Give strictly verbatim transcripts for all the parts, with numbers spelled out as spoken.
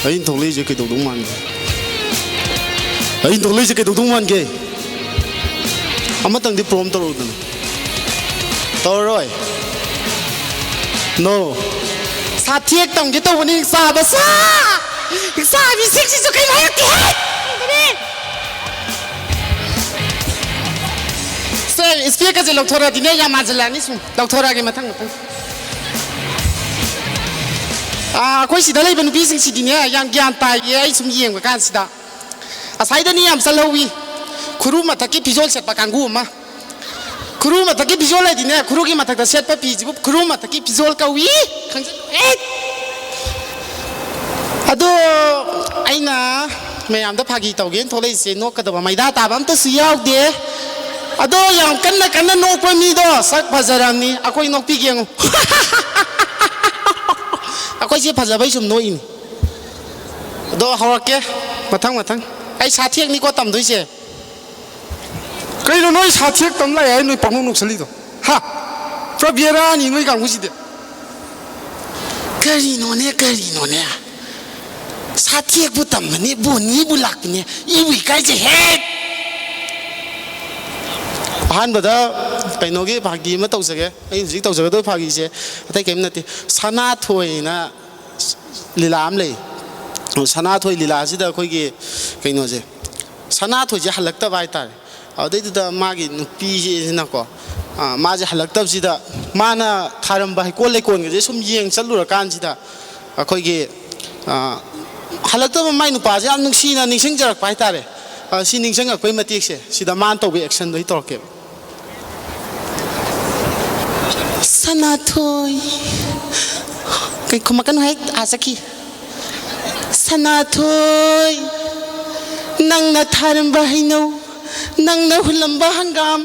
ꯑꯩꯅ ꯊꯣꯛꯂꯛꯏꯁꯦ ꯀꯩꯗꯧꯗꯧ ꯃꯥꯟꯒꯦ? ꯑꯩꯅ ꯊꯣꯛꯂꯛꯏꯁꯦ ꯀꯩꯗꯧꯗꯧ ꯃꯥꯟꯒꯦ? ꯑꯃꯇꯪꯗꯤ ꯄ꯭ꯔꯣꯝ ꯇꯧꯔꯛꯎꯗꯅ꯫ ꯇꯧꯔꯔꯣꯏ꯫ ꯅꯣ꯫ ꯁꯥꯊꯦꯛ ꯇꯝꯒꯦ ꯇꯧꯕꯅꯤ, ꯆꯥꯕ ꯁꯥ! ꯆꯥꯕꯤꯁꯤꯡꯁꯤꯁꯨ ꯀꯩꯝ ꯍꯥꯏꯔꯛꯇꯦꯍꯦ! ꯁꯦ, ꯏꯁꯄꯦꯛꯀꯁꯦ ꯂꯧꯊꯣꯔꯛꯑꯗꯤꯅꯦ, ꯌꯥꯝ ꯃꯥꯟꯁꯤꯜꯂꯛꯑꯅꯤ ꯁꯨꯝ꯫ ꯂꯧꯊꯣꯔꯛꯑꯒꯦ ꯃꯊꯪ ꯃꯊꯪ꯫ ꯑꯥ, ꯑꯩꯈꯣꯏ ꯁꯤꯗ ꯂꯩꯕ ꯅꯨꯄꯤꯁꯤꯡꯁꯤꯗꯤꯅꯦ, ꯌꯥꯝ ꯒ꯭ꯌꯥꯟ ꯇꯥꯏꯌꯦ, ꯑꯩ ꯁꯨꯝ ꯌꯦꯡꯕ ꯀꯥꯟꯁꯤꯗ꯫ ꯑꯁꯥꯏꯗꯅꯤ ꯌꯥꯝ ꯆꯠꯍꯧꯋꯤ, ꯈꯨꯔꯨ ꯃꯊꯛꯀꯤ ꯐꯤꯖꯣꯜ ꯁꯦꯠꯄ ꯀꯥꯡꯕꯨ ꯑꯃ꯫ ꯈꯨꯔꯨ ꯃꯊꯛꯀꯤ ꯐꯤꯖꯣꯜ ꯍꯥꯏꯗꯤꯅꯦ, ꯈꯨꯔꯨꯒꯤ ꯃꯊꯛꯇ ꯁꯦꯠꯄ ꯐꯤꯁꯤꯕꯨ ꯈꯨꯔꯨ ꯃꯊꯛꯀꯤ ꯐꯤꯖꯣꯜ ꯀꯧꯏ꯫ ꯈꯪꯖꯤꯜꯂꯨꯍꯦ꯫ ꯑꯗꯣ ꯑꯩꯅ ꯃꯌꯥꯝꯗ ꯐꯥꯒꯤ ꯇꯧꯒꯦꯅ ꯊꯣꯛꯂꯛꯏꯁꯦ, ꯅꯣꯛꯀꯗꯕ ꯃꯩꯗꯥ ꯇꯥꯕ ꯑꯝꯇꯁꯨ ꯌꯥꯎꯗꯦ꯫ ꯑꯗꯣ ꯌꯥꯝ ꯀꯟꯅ ꯀꯟꯅ ꯅꯣꯛꯄ ꯃꯤꯗꯣ ꯁꯛ ꯐꯖꯔꯝꯅꯤ, ꯑꯩꯈꯣꯏ ꯅꯣꯛꯄꯤꯒꯦ ꯌꯦꯡꯉꯨ꯫ ꯑꯩꯈꯣꯏꯁꯦ ꯐꯖꯕꯩ ꯁꯨꯝ ꯅꯣꯛꯏꯅꯤ꯫ ꯑꯗꯣ ꯍꯧꯔꯛꯀꯦ, ꯃꯊꯪ ꯃꯊꯪ꯫ ꯑꯩ ꯁꯥꯊꯦꯛꯅꯤꯀꯣ ꯇꯝꯗꯣꯏꯁꯦ꯫ ꯀꯩꯅꯣ ꯅꯣꯏ ꯁꯥꯊꯦꯛ ꯇꯝ ꯂꯥꯛꯑꯦ ꯍꯥꯏ ꯅꯣꯏ ꯄꯪꯅꯣꯛ ꯅꯣꯛꯁꯜꯂꯤꯗꯣ? ꯍꯥ? ꯄꯨꯔꯥ ꯕꯦꯔꯥꯅꯤ ꯅꯣꯏ ꯀꯥꯡꯕꯨꯁꯤꯗꯤ꯫ ꯀꯔꯤꯅꯣꯅꯦ, ꯀꯔꯤꯅꯣꯅꯦ? ꯁꯥꯊꯦꯛꯄꯨ ꯇꯝꯕꯅꯦ, ꯕꯣꯅꯤꯕꯨ ꯂꯥꯛꯄꯅꯦ, ꯏꯕꯨ ꯏꯀꯥꯏꯖꯩꯍꯦ꯫ ꯑꯍꯥꯟꯕꯗ ꯀꯩꯅꯣꯒꯤ ꯐꯥꯒꯤ ꯑꯃ ꯇꯧꯖꯒꯦ꯫ ꯑꯩ ꯍꯧꯖꯤꯛ ꯇꯧꯖꯒꯗꯧꯕ ꯐꯥꯒꯤꯁꯦ ꯑꯇꯩ ꯀꯔꯤꯝ ꯅꯠꯇꯦ꯫ ꯁꯅꯥꯊꯣꯏꯅ ꯂꯤꯂꯥ ꯑꯃ ꯂꯩ꯫ ꯁꯅꯥꯊꯣꯏ ꯂꯤꯂꯥꯁꯤꯗ ꯑꯩꯈꯣꯏꯒꯤ ꯀꯩꯅꯣꯁꯦ, ꯁꯅꯥꯊꯣꯏꯁꯦ ꯍꯜꯂꯛꯇꯕ ꯍꯥꯏꯇꯥꯔꯦ꯫ ꯑꯗꯨꯗꯩꯗꯨꯗ ꯃꯥꯒꯤ ꯅꯨꯄꯤꯁꯤꯅꯀꯣ, ꯑ, ꯃꯥꯁꯦ ꯍꯜꯂꯛꯇꯕꯁꯤꯗ ꯃꯥꯅ ꯊꯥꯔꯝꯕ ꯍꯩꯀꯣꯜ ꯂꯩꯀꯣꯜꯒꯁꯦ ꯁꯨꯝ ꯌꯦꯡ ꯆꯠꯂꯨꯔꯀꯥꯟꯁꯤꯗ ꯑꯩꯈꯣꯏꯒꯤ, ꯑ, ꯍꯜꯂꯛꯇꯕ ꯃꯥꯏ ꯅꯨꯄꯥꯁꯦ ꯌꯥꯝ ꯅꯨꯡꯁꯤꯅ ꯅꯤꯡꯁꯤꯡꯖꯔꯛꯄ ꯍꯥꯏꯇꯥꯔꯦ꯫ ꯑ, ꯁꯤ ꯅꯤꯡꯁꯤꯡꯉꯛꯄꯩ ꯃꯇꯦꯛꯁꯦ ꯁꯤꯗ ꯃꯥꯅ ꯇꯧꯕ ꯑꯦꯛꯁꯟꯗꯣ ꯑꯩ ꯇꯧꯔꯛꯀꯦꯕ꯫ ꯁꯅꯥꯊꯣꯏ꯫ ꯀꯩ ꯈꯨꯝꯃꯛꯀꯅꯨ ꯍꯦꯛ ꯑꯥ ꯆꯠꯈꯤ꯫ ꯁꯅꯥꯊꯣꯏ, ꯅꯪꯅ ꯊꯥꯔꯝꯕ ꯍꯩꯅꯧ, ꯅꯪꯅ ꯍꯨꯜꯂꯝꯕ ꯍꯪꯒꯥꯝ,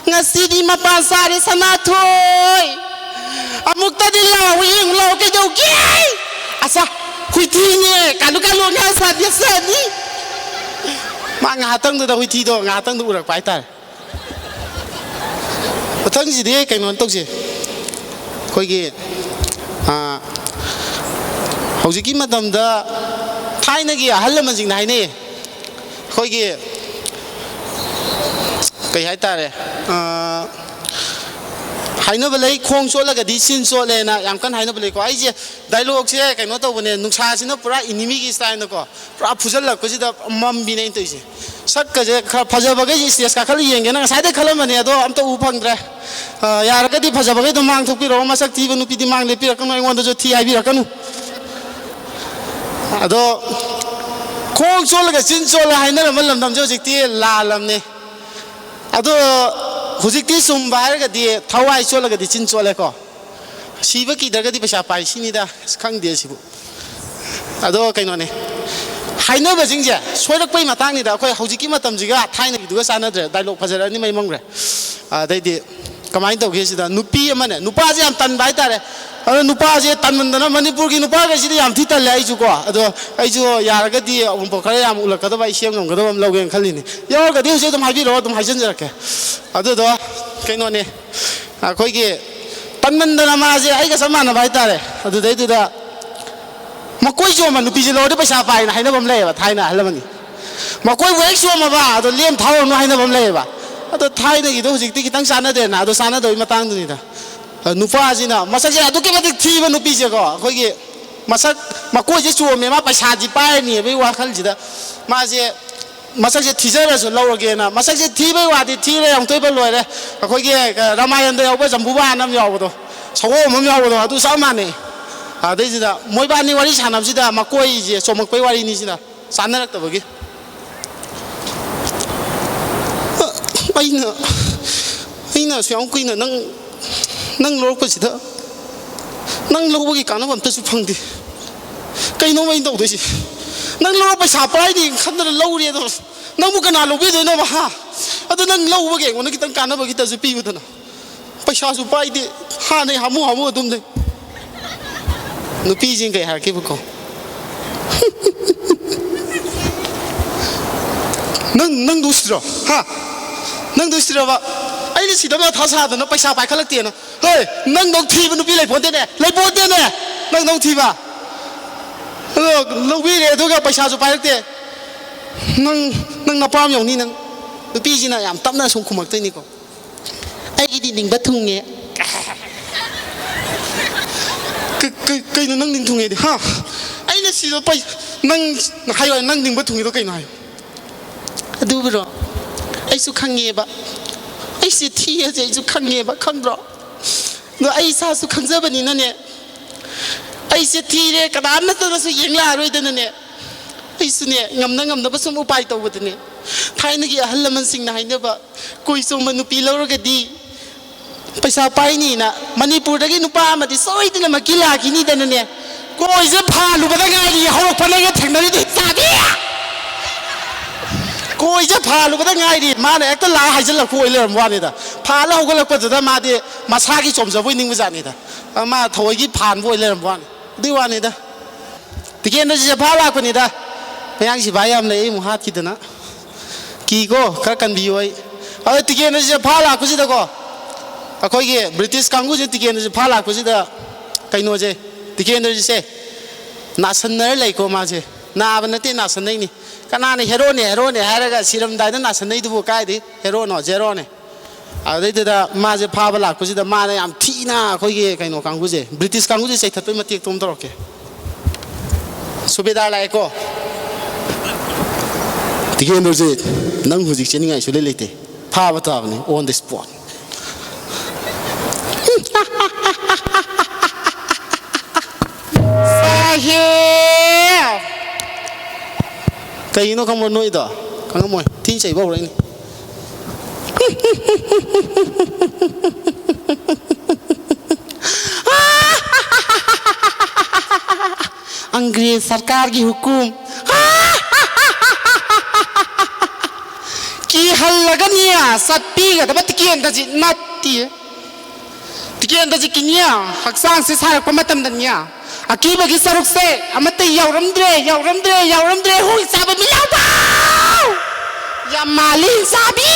ꯉꯁꯤꯗꯤ ꯃꯄꯥꯟ ꯁꯥꯔꯦ ꯁꯅꯥꯊꯣꯏ꯫ ꯑꯃꯨꯛꯇꯗꯤ ꯂꯥꯎ ꯌꯦꯡꯉꯨ ꯂꯥꯎ ꯀꯩꯗꯧꯒꯦ? ꯑꯁꯥ, ꯍꯨꯏꯊꯤꯅꯦ, ꯀꯥꯂꯨ ꯀꯥꯂꯨ ꯑꯉꯥꯡ ꯁꯥꯗꯤ ꯁꯥꯅꯤ꯫ ꯃꯥ ꯉꯥꯏꯍꯥꯛꯇꯪꯗꯨꯗ ꯍꯨꯏꯊꯤꯗꯣ ꯉꯥꯏꯍꯥꯛꯇꯪꯗ ꯎꯔꯛꯄ ꯍꯥꯏꯇꯥꯔꯦ꯫ ꯃꯊꯪꯁꯤꯗꯤ ꯀꯩꯅꯣ ꯇꯧꯁꯦ꯫ ꯑꯩꯈꯣꯏꯒꯤ, ꯑꯥ, ꯍꯧꯖꯤꯛꯀꯤ ꯃꯇꯝꯗ ꯊꯥꯏꯅꯒꯤ ꯑꯍꯜ ꯂꯃꯟꯁꯤꯡꯅ ꯍꯥꯏꯅꯩ, ꯑꯩꯈꯣꯏꯒꯤ ꯀꯩ ꯍꯥꯏꯇꯥꯔꯦ, ꯑ, ꯍꯥꯏꯅꯕ ꯂꯩ, "ꯈꯣꯡ ꯆꯣꯠꯂꯒꯗꯤ ꯆꯤꯟ ꯆꯣꯠꯂꯦꯅ" ꯌꯥꯝ ꯀꯟꯅ ꯍꯥꯏꯅꯕ ꯂꯩꯀꯣ꯫ ꯑꯩꯁꯦ ꯗꯥꯏꯂꯣꯛꯁꯦ ꯀꯩꯅꯣ ꯇꯧꯕꯅꯦ, ꯅꯨꯡꯁꯥꯁꯤꯅ ꯄꯨꯔꯥ ꯏꯅꯤꯃꯤꯒꯤ ꯁ꯭ꯇꯥꯏꯜꯅꯀꯣ, ꯄꯨꯔꯥ ꯐꯨꯖꯜꯂꯛꯄꯁꯤꯗ ꯃꯝꯕꯤꯅꯦ ꯑꯩꯅ ꯇꯧꯔꯤꯁꯦ꯫ ꯁꯛꯀꯁꯦ ꯈꯔ ꯐꯖꯕꯈꯩꯁꯦ ꯁ꯭ꯇꯦꯖ ꯀꯥꯈꯠꯂ ꯌꯦꯡꯒꯦꯅ ꯉꯁꯥꯏꯗꯩ ꯈꯜꯂꯝꯕꯅꯦ, ꯑꯗꯣ ꯑꯝꯇ ꯎ ꯐꯪꯗ꯭ꯔꯦ꯫ ꯑ, ꯌꯥꯔꯒꯗꯤ ꯐꯖꯕꯈꯩꯗꯣ ꯃꯥꯡ ꯊꯣꯛꯄꯤꯔꯛꯑꯣ, ꯃꯁꯛ ꯊꯤꯕ ꯅꯨꯄꯤꯗꯤ ꯃꯥꯡ ꯂꯦꯞꯄꯤꯔꯛꯀꯅꯨ, ꯑꯩꯉꯣꯟꯗꯁꯨ ꯊꯤ ꯍꯥꯏꯕꯤꯔꯛꯀꯅꯨ꯫ ꯑꯗꯣ ꯈꯣꯡ ꯆꯣꯠꯂꯒ ꯆꯤꯟ ꯆꯣꯠꯂꯦ ꯍꯥꯏꯅꯔꯝꯕ ꯂꯝꯗꯝꯁꯦ ꯍꯧꯖꯤꯛꯇꯤ ꯂꯥꯜꯂꯝꯅꯦ꯫ ꯑꯗꯣ ꯍꯧꯖꯤꯛꯇꯤ ꯆꯨꯝꯕ ꯍꯥꯏꯔꯒꯗꯤ ꯊꯋꯥꯏ ꯆꯣꯠꯂꯒꯗꯤ ꯆꯤꯟ ꯆꯣꯠꯂꯦꯀꯣ꯫ ꯁꯤꯕ ꯀꯤꯗ꯭ꯔꯒꯗꯤ ꯄꯩꯁꯥ ꯄꯥꯏ ꯁꯤꯅꯤꯗ꯫ ꯑꯁ, ꯈꯪꯗꯦ ꯁꯤꯕꯨ꯫ ꯑꯗꯣ ꯀꯩꯅꯣꯅꯦ, ꯍꯥꯏꯅꯕꯁꯤꯡꯁꯦ ꯁꯣꯏꯔꯛꯄꯩ ꯃꯇꯥꯡꯅꯤꯗ꯫ ꯑꯩꯈꯣꯏ ꯍꯧꯖꯤꯛꯀꯤ ꯃꯇꯝꯁꯤꯒ ꯊꯥꯏꯅꯒꯤꯗꯨꯒ ꯆꯥꯟꯅꯗ꯭ꯔꯦ꯫ ꯗꯥꯏꯂꯣꯛ ꯐꯖꯔꯛꯑꯅꯤ, ꯃꯩ ꯃꯝꯈ꯭ꯔꯦ꯫ ꯑꯗꯩꯗꯤ ꯀꯃꯥꯏꯅ ꯇꯧꯒꯦ ꯁꯤꯗ, ꯅꯨꯄꯤ ꯑꯃꯅꯦ, ꯅꯨꯄꯥꯁꯦ ꯌꯥꯝ ꯇꯟꯕ ꯍꯥꯏꯇꯥꯔꯦ꯫ ꯑꯗꯣ ꯅꯨꯄꯥꯁꯦ ꯇꯟꯃꯟꯗꯅ ꯃꯅꯤꯄꯨꯔꯒꯤ ꯅꯨꯄꯥꯈꯩꯁꯤꯗꯤ ꯌꯥꯝ ꯊꯤ ꯇꯜꯂꯦ ꯑꯩꯁꯨꯀꯣ꯫ ꯑꯗꯣ ꯑꯩꯁꯨ ꯌꯥꯔꯒꯗꯤ ꯑꯎꯟꯄꯣꯠ ꯈꯔ ꯌꯥꯝ ꯎꯠꯂꯛꯀꯗꯕ, ꯑꯩ ꯁꯦꯝ ꯉꯝꯒꯗꯕ ꯑꯃ ꯂꯧꯒꯦꯅ ꯈꯜꯂꯤꯅꯤ꯫ ꯌꯥꯎꯔꯒꯗꯤ ꯍꯧꯖꯤꯛ ꯑꯗꯨꯝ ꯍꯥꯏꯕꯤꯔꯛꯑꯣ, ꯑꯗꯨꯝ ꯍꯥꯏꯖꯤꯟꯖꯔꯛꯀꯦ꯫ ꯑꯗꯨꯗꯣ ꯀꯩꯅꯣꯅꯦ, ꯑꯩꯈꯣꯏꯒꯤ ꯇꯟꯃꯟꯗꯅ ꯃꯥꯁꯦ ꯑꯩꯒ ꯆꯞ ꯃꯥꯟꯅꯕ ꯍꯥꯏꯇꯥꯔꯦ꯫ ꯑꯗꯨꯗꯩꯗꯨꯗ ꯃꯀꯣꯏ ꯆꯣꯝꯕ ꯅꯨꯄꯤꯁꯦ ꯂꯧꯔꯗꯤ ꯄꯩꯁꯥ ꯄꯥꯏꯅ ꯍꯥꯏꯅꯕ ꯑꯃ ꯂꯩꯌꯦꯕ, ꯊꯥꯏꯅ ꯑꯍꯜ ꯂꯃꯟꯒꯤ꯫ ꯃꯀꯣꯏꯕꯨ ꯍꯦꯛ ꯆꯣꯝꯃꯕ ꯑꯗꯣ ꯂꯦꯝ ꯊꯥꯎꯔꯅꯨ ꯍꯥꯏꯅꯕ ꯑꯃ ꯂꯩꯌꯦꯕ꯫ ꯑꯗꯣ ꯊꯥꯏꯅꯒꯤꯗꯣ ꯍꯧꯖꯤꯛꯇꯤ ꯈꯤꯇꯪ ꯆꯥꯟꯅꯗ꯭ꯔꯦꯅ, ꯑꯗꯣ ꯆꯥꯟꯅꯗꯕꯒꯤ ꯃꯇꯥꯡꯗꯨꯅꯤꯗ꯫ ꯑ, ꯅꯨꯄꯥꯁꯤꯅ ꯃꯁꯛꯁꯦ ꯑꯗꯨꯛꯀꯤ ꯃꯇꯤꯛ ꯊꯤꯕ ꯅꯨꯄꯤꯁꯦꯀꯣ, ꯑꯩꯈꯣꯏꯒꯤ ꯃꯁꯛ ꯃꯀꯣꯏꯁꯦ ꯆꯣꯝꯃꯦ, ꯃꯥ ꯄꯩꯁꯥꯁꯤ ꯄꯥꯏꯔꯅꯤꯕꯒꯤ ꯋꯥꯈꯜꯁꯤꯗ ꯃꯥꯁꯦ ꯃꯁꯛꯁꯦ ꯊꯤꯖꯔꯁꯨ ꯂꯧꯔꯒꯦꯅ꯫ ꯃꯁꯛꯁꯦ ꯊꯤꯕꯩ ꯋꯥꯗꯤ ꯊꯤꯔꯦ, ꯑꯃꯨꯛꯇꯣꯏꯕ ꯂꯣꯏꯔꯦ꯫ ꯑꯩꯈꯣꯏꯒꯤ, ꯑ, ꯔꯥꯃꯥꯌꯟꯗ ꯌꯥꯎꯕ ꯖꯝꯕꯨꯕꯥꯟ ꯑꯃ ꯌꯥꯎꯕꯗꯣ, ꯁꯒꯣꯜ ꯑꯃ ꯌꯥꯎꯕꯗꯣ, ꯑꯗꯨ ꯆꯞ ꯃꯥꯟꯅꯩ꯫ ꯑꯗꯩꯁꯤꯗ ꯃꯣꯏꯕꯥꯅꯤ ꯋꯥꯔꯤ ꯁꯥꯟꯅꯕꯁꯤꯗ ꯃꯀꯣꯏꯁꯦ ꯆꯣꯝꯃꯛꯄꯩ ꯋꯥꯔꯤꯅꯤ ꯁꯤꯅ, ꯆꯥꯟꯅꯔꯛꯇꯕꯒꯤ꯫ ꯑ, ꯑꯩꯅ, ꯑꯩꯅ ꯑꯁꯨꯛ ꯌꯥꯝ ꯀꯨꯏꯅ ꯅꯪ, ꯅꯪ ꯂꯧꯔꯛꯄꯁꯤꯗ ꯅꯪ ꯂꯧꯕꯒꯤ ꯀꯥꯟꯅꯕ ꯑꯝꯇꯁꯨ ꯐꯪꯗꯦ꯫ ꯀꯩꯅꯣꯕ ꯑꯩꯅ ꯇꯧꯗꯣꯏꯁꯤ? ꯅꯪ ꯂꯧꯔ ꯄꯩꯁꯥ ꯄꯥꯏꯅꯤ ꯈꯟꯗꯅ ꯂꯧꯔꯦ ꯑꯗꯣ, ꯅꯪꯕꯨ ꯀꯅꯥ ꯂꯧꯕꯤꯗꯣꯏꯅꯣꯕ, ꯍꯥ? ꯑꯗꯨ ꯅꯪ ꯂꯧꯕꯒꯤ ꯑꯩꯉꯣꯟꯗ ꯈꯤꯇꯪ ꯀꯥꯟꯅꯕ ꯈꯤꯇꯁꯨ ꯄꯤꯌꯨꯗꯅ꯫ ꯄꯩꯁꯥꯁꯨ ꯄꯥꯏꯗꯦ, ꯍꯥꯟꯅꯩ ꯍꯥꯃꯨ ꯍꯥꯃꯨ ꯑꯗꯨꯝ ꯂꯩ꯫ ꯅꯨꯄꯤꯁꯤꯡ ꯀꯩ ꯍꯥꯏꯔꯛꯀꯦꯕꯀꯣ? "ꯅꯪ, ꯅꯪ ꯅꯨꯡꯁꯤꯔꯣ? ꯍꯥ? ꯅꯪ ꯅꯨꯡꯁꯤꯔꯕ? ꯑꯩꯅ ꯁꯤꯗ ꯃꯊꯥ ꯁꯥꯗꯅ ꯄꯩꯁꯥ ꯄꯥꯏꯈꯠꯂꯛꯇꯦꯅ꯫ ꯍꯣꯏ, ꯅꯪꯗꯧ ꯊꯤꯕ ꯅꯨꯄꯤ ꯂꯩꯄꯣꯟꯇꯦꯅꯦ, ꯂꯩꯄꯣꯟꯇꯦꯅꯦ, ꯅꯪꯗꯧ ꯊꯤꯕ꯫ ꯑꯗꯣ ꯂꯧꯕꯤꯔꯦ, ꯑꯗꯨꯒ ꯄꯩꯁꯥꯁꯨ ꯄꯥꯏꯔꯛꯇꯦ꯫ ꯅꯪ, ꯅꯪ ꯅꯄꯥꯝ ꯌꯧꯅꯤ ꯅꯪ꯫ ꯅꯨꯄꯤꯁꯤꯅ ꯌꯥꯝ ꯇꯞꯅ ꯁꯨꯝ ꯈꯨꯝꯃꯛꯇꯣꯏꯅꯤꯀꯣ, "ꯑꯩꯒꯤꯗꯤ ꯅꯤꯡꯕ ꯊꯨꯡꯉꯦ"꯫ ꯀ-, ꯀ-, ꯀꯩꯅꯣ ꯅꯪ ꯅꯤꯡ ꯊꯨꯡꯉꯦꯗꯤ? ꯍꯥ? ꯑꯩꯅ ꯁꯤꯗ ꯄꯩ-, ꯅꯪ ꯍꯥꯏꯌꯣ, ꯅꯪ ꯅꯤꯡꯕ ꯊꯨꯡꯉꯤꯗꯣ ꯀꯩꯅꯣ ꯍꯥꯏꯌꯣ꯫ ꯑꯗꯨꯕꯨꯔꯣ? ꯑꯩꯁꯨ ꯈꯪꯉꯦꯕ꯫ ꯑꯩꯁꯦ ꯊꯤꯌꯦꯁꯦ ꯑꯩꯁꯨ ꯈꯪꯉꯦꯕ, ꯈꯪꯗ꯭ꯔꯣ? ꯑꯗꯣ ꯑꯩ ꯏꯁꯥꯁꯨ ꯈꯪꯖꯕꯅꯤꯅꯅꯦ, ꯑꯩꯁꯦ ꯊꯤꯔꯦ, ꯀꯅꯥꯝꯇꯅꯁꯨ ꯌꯦꯡꯂꯛꯑꯔꯣꯏꯗꯅꯅꯦ, ꯑꯩꯁꯨꯅꯦ, ꯉꯝꯅ ꯉꯝꯅꯕ ꯁꯨꯝ ꯎꯄꯥꯏ ꯇꯧꯕꯗꯅꯦ, ꯊꯥꯏꯅꯒꯤ ꯑꯍꯜ ꯂꯃꯟꯁꯤꯡꯅ ꯍꯥꯏꯅꯕ, "ꯀꯣꯏ ꯆꯣꯝꯕ ꯅꯨꯄꯤ ꯂꯧꯔꯒꯗꯤ ꯄꯩꯁꯥ ꯄꯥꯏꯅꯤꯅ ꯃꯅꯤꯄꯨꯔꯗꯒꯤ ꯅꯨꯄꯥ ꯑꯃꯗꯤ ꯁꯣꯏꯗꯅꯃꯛꯀꯤ ꯂꯥꯛꯈꯤꯅꯤꯗꯅꯅꯦ, ꯀꯣꯏꯁꯦ ꯐꯥꯜꯂꯨꯕꯗ ꯉꯥꯏꯔꯤ ꯍꯧꯔꯛꯄ ꯅꯪꯅ ꯊꯦꯡꯅꯔꯤꯗꯣ ꯆꯥꯕꯤ!" ꯀꯣꯏꯁꯦ ꯐꯥꯜꯂꯨꯕꯗ ꯉꯥꯏꯔꯤ ꯃꯥꯅ ꯍꯦꯛꯇ ꯂꯥꯛꯑ ꯍꯥꯏꯖꯤꯜꯂꯛꯄ ꯑꯣꯏ ꯂꯩꯔꯝꯕ ꯋꯥꯅꯤꯗ꯫ ꯐꯥꯜꯂ ꯍꯧꯒꯠꯂꯛꯄꯗꯨꯗ ꯃꯥꯗꯤ ꯃꯁꯥꯒꯤ ꯆꯣꯝꯖꯕꯣꯏ ꯅꯤꯡꯕꯖꯥꯠꯅꯤꯗ꯫ ꯑ, ꯃꯥ ꯊꯑꯣꯏꯒꯤ ꯐꯥꯟꯕ ꯑꯣꯏ ꯂꯩꯔꯝꯕ ꯋꯥꯅꯤ꯫ ꯑꯗꯨꯏ ꯋꯥꯅꯤꯗ꯫ ꯇꯤꯀꯦꯟꯗ꯭ꯔꯖꯤꯠꯁꯦ ꯐꯥ ꯂꯥꯛꯄꯅꯤꯗ꯫ ꯃꯌꯥꯡ ꯁꯤꯐꯥꯏ ꯌꯥꯝ ꯂꯩ, ꯑꯩ ꯑꯃꯨꯛ ꯍꯥꯠꯈꯤꯗꯅ꯫ ꯀꯤꯀꯣ, ꯈꯔ ꯀꯟꯕꯤꯌꯨ ꯑꯩ꯫ ꯑꯗꯣ ꯇꯤꯀꯦꯟꯗ꯭ꯔꯖꯤꯠꯁꯦ ꯐꯥ ꯂꯥꯛꯄꯁꯤꯗꯀꯣ, ꯑꯩꯈꯣꯏꯒꯤ ꯕ꯭ꯔꯤꯇꯤꯁ ꯀꯥꯡꯕꯨꯁꯦ ꯇꯤꯀꯦꯟꯗ꯭ꯔꯖꯤꯠ ꯐꯥ ꯂꯥꯛꯄꯁꯤꯗ ꯀꯩꯅꯣꯁꯦ, ꯇꯤꯀꯦꯟꯗ꯭ꯔꯖꯤꯠꯁꯦ ꯅꯥꯁꯟꯅꯔ ꯂꯩꯀꯣ ꯃꯥꯁꯦ꯫ ꯅꯥꯕ ꯅꯠꯇꯦ, ꯅꯥꯁꯟꯅꯩꯅꯤ꯫ ꯀꯅꯥꯅ ꯍꯦꯔꯣꯅꯦ, ꯍꯦꯔꯣꯅꯦ ꯍꯥꯏꯔꯒ ꯁꯤꯔꯝꯗꯥꯏꯗ ꯅꯥꯁꯟꯅꯩꯗꯨꯕꯨ ꯀꯥꯏꯗꯩ ꯍꯦꯔꯣꯅꯣ, ꯖꯦꯔꯣꯅꯦ꯫ ꯑꯗꯩꯗꯨꯗ ꯃꯥꯁꯦ ꯐꯥꯕ ꯂꯥꯛꯄꯁꯤꯗ ꯃꯥꯅ ꯌꯥꯝ ꯊꯤꯅ ꯑꯩꯈꯣꯏꯒꯤ ꯀꯩꯅꯣ ꯀꯥꯡꯕꯨꯁꯦ, ꯕ꯭ꯔꯤꯇꯤꯁ ꯀꯥꯡꯕꯨꯁꯦ ꯆꯩꯊꯠꯄꯩ ꯃꯇꯦꯛꯇꯣ ꯑꯃ ꯇꯧꯔꯛꯀꯦ꯫ ꯁꯨꯕꯦꯗꯥꯔ ꯂꯥꯛꯑꯦꯀꯣ꯫ "ꯇꯤꯀꯦꯟꯗ꯭ꯔꯖꯤꯠ, ꯅꯪ ꯍꯧꯖꯤꯛ ꯆꯦꯟꯅꯤꯡꯉꯥꯏ ꯁꯨꯡꯂꯩ ꯂꯩꯇꯦ꯫ ꯐꯥꯕ ꯇꯥꯕꯅꯤ, on the spot"꯫ ꯁꯥꯍꯦꯕ! ꯀꯩꯒꯤꯅꯣ ꯈꯪꯕ꯭ꯔꯣ ꯅꯣꯏꯗꯣ? ꯈꯪꯉꯝꯃꯣꯏ꯫ ꯊꯤ ꯆꯩꯕ ꯍꯧꯔꯛꯏꯅꯤ꯫ ꯑꯪꯒ꯭ꯔꯦꯖ ꯁꯔꯀꯥꯔꯒꯤ ꯍꯨꯀꯨꯝ꯫ ꯀꯤꯍꯜꯂꯒꯅꯤ ꯆꯠꯄꯤꯒꯗꯕ ꯇꯤꯀꯦꯟꯗ꯭ꯔꯖꯤꯠ ꯅꯠꯇꯦ꯫ ꯇꯤꯀꯦꯟꯗ꯭ꯔꯖꯤꯠꯀꯤꯅꯦ, ꯍꯛꯆꯥꯡꯁꯦ ꯁꯥꯔꯛꯄ ꯃꯇꯝꯗꯅꯦ, ꯑꯀꯤꯕꯒꯤ ꯁꯔꯨꯛꯁꯦ ꯑꯃꯠꯇ ꯌꯥꯎꯔꯝꯗ꯭ꯔꯦ, ꯌꯥꯎꯔꯝꯗ꯭ꯔꯦ, ꯌꯥꯎꯔꯝꯗ꯭ꯔꯦ꯫ ꯍꯨꯏ ꯆꯥꯕ ꯃꯤꯂꯥꯎꯕ! ꯌꯥꯝ ꯃꯥꯜꯂꯤ, ꯍꯨꯏ ꯆꯥꯕꯤ!